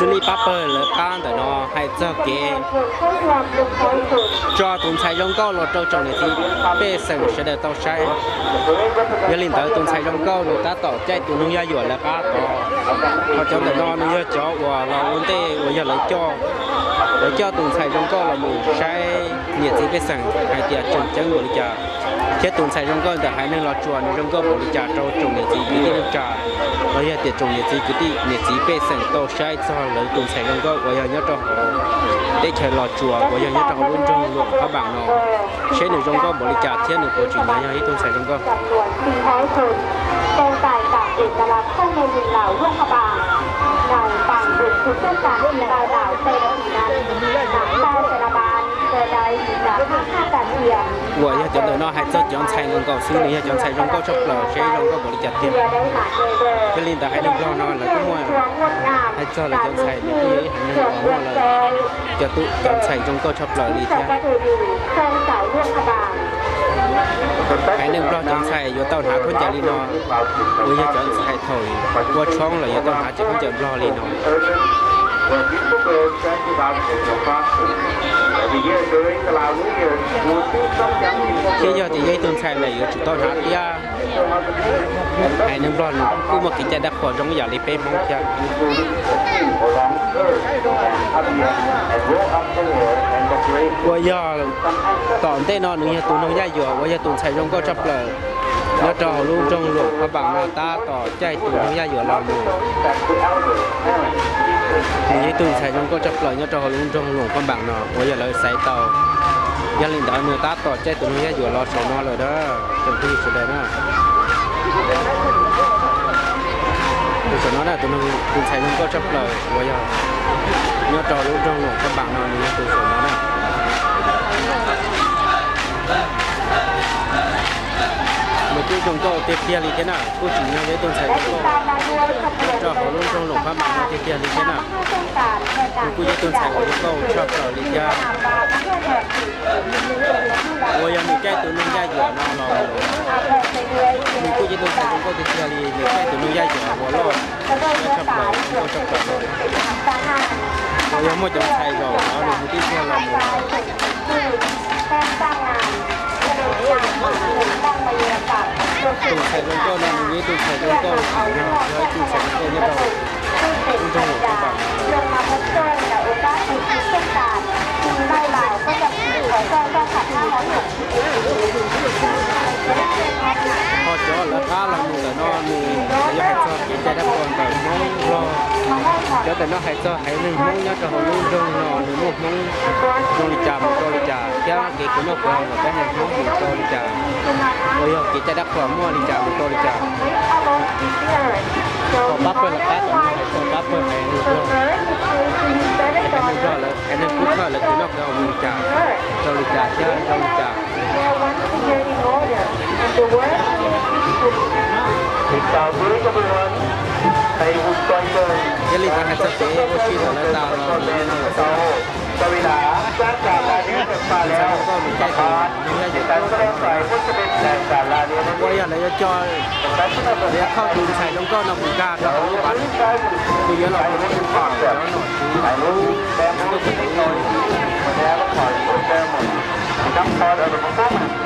Xws li pab pawg lawv qab ntawm no hais txog kev tso tus ntxhais zoo nkauj los rau tsoom niam txiv pej xeem sawv daws tau saib. Yog li ntawd tus ntxhais zoo nkauj nws tab tom caij tus noog yaj yuam lawv qab tod. Ho cov ntawm no nws yog cov uas los ua ntej uas yog lawv coj, lawv coj tus ntxhais zoo nkauj los mus saib niam txiv pej xeem hais tias tseem ceeb npaum li cas, thiab tus ntxhais zoo nkauj ntawm haiv neeg Los Tsuas nws zoo nkauj npaum li cas rau tsoom niam txiv kwv tij neej tsa, los yog tias tsoom niam txiv kwv tij niam txiv pej xeem tau saib txog lawv tus ntxhais zoo nkauj uas yog nyob rau hauv teb chaws Los Tsuas uas yog nyob rau hauv lub nroog Luam Phab Npaas no, seb nws zoo nkauj npaum li cas thiab nws puas tsim nyog yog ib tug ntxhais zoo nkauj. Uas yog cov ntawm no hais txog cov ntxhais nkaus nkaus xwb, nws yog cov ntxhais zoo nkauj tshaj plaws, seb zoo nkauj npaum li cas tiag. Yog li ntawd haiv neeg Nplog no lawv kuj muaj hais txog lawv cov ntxhais, nws kuj yog ib haiv neeg uas muaj lawv cov ntxhais zoo nkauj tshaj plaws li thiab. Haiv neeg Nplog cov ntxhais yuav tau hnav khaub ncaws li no, uas yog cov ntxhais thaum ua tshoob los yuav tau hnav cov khaub ncaws Nplog li no. Thiab yog tias yog ib tug ntxhais lawm yuav tsum tau hnav thiab. Haiv neeg Nplog nws kuj muaj kev cai dab qhuas zoo ib yam li peb Hmoob thiab. Uas yog tom ntej no nws yog tus noog yaj yuam uas yog tus ntxhais zoo nkauj tshaj plaws nyob rau hauv lub nroog Luam Phab Npaas no tab tom caij tus noog yaj yuam los mus. Nws yog ib tug ntxhais zoo nkauj tshaj plaws nyob rau hauv lub nroog Luam Phab Npaas no uas yog lawv xaiv tau. Yog li ntawd nws tab tom caij tus noog yaj yuam los saum no lawm na, tsoom phooj ywg sawv daws na. Tus saum no na, tus ntxhais zoo nkauj tshaj plaws uas yog nyob rau lub nroog Luam Phab Npaas no nws yog tus saum no na. Nws kuj zoo nkauj tiag tiag li thiab na, kuj tsim nyog yog ib tug ntxhais zoo nkauj nyob rau hauv lub nroog Luam Phab Npaas no tiag tiag li thiab na. Nws kuj yog ib tug ntxhais uas zoo nkauj tshaj plaws li thiab. Uas yog nws caij tus noog yaj yuam no los, nws kuj yog ib tug ntxhais zoo nkauj tiag tiag li, nws caij tus noog yaj yuam uas loj tshaj plaws, zoo nkauj tshaj plaws no. Uas yog muaj cov ntxhais zaum no nws hu tib txiag los mus. Tus ntxhais zoo nkauj no nws yog ib tug ntxhais zoo nkauj tsim nyog yog ib tug ntxhais zoo nkauj nyob rau lub nroog Luam Phab Npaas no. Ho cov lawv qab los mus ntawm no nws yog hais txog kev cai dab qhuas ntawm Hmoob Nplog. Cov ntawm no hais txog haiv neeg Hmoob nyob rau hauv lub nroog no nws muaj Hmoob zoo li cas mus rau li cas thiab kev khwv noj khwv haus ntawm peb haiv neeg Hmoob mus rau li cas, uas yog kev cai dab qhuas muaj li cas mus rau li cas. Ho pab pawg lawv qab tom no hais txog pab pawg haiv neeg Nplog, haiv neeg Nplog lawv, haiv neeg Kub Thawj lawv khwv noj khwv haus mus li cas, rau li cas thiab zoo li cas. Yog li ntawd hais txog kev ua si ntawm lawv tas los ntawm no lawm xwb. Tus ntxhais zoo nkauj nws caij tus noog yaj yuam tuaj ntawm no, uas yog lawv yuav coj, lawv yuav thauj tus ntxhais zoo nkauj no mus nkag rau hauv lub pas, nws yuav los mus nrog nws pom cov nom tswv, cov nom tswv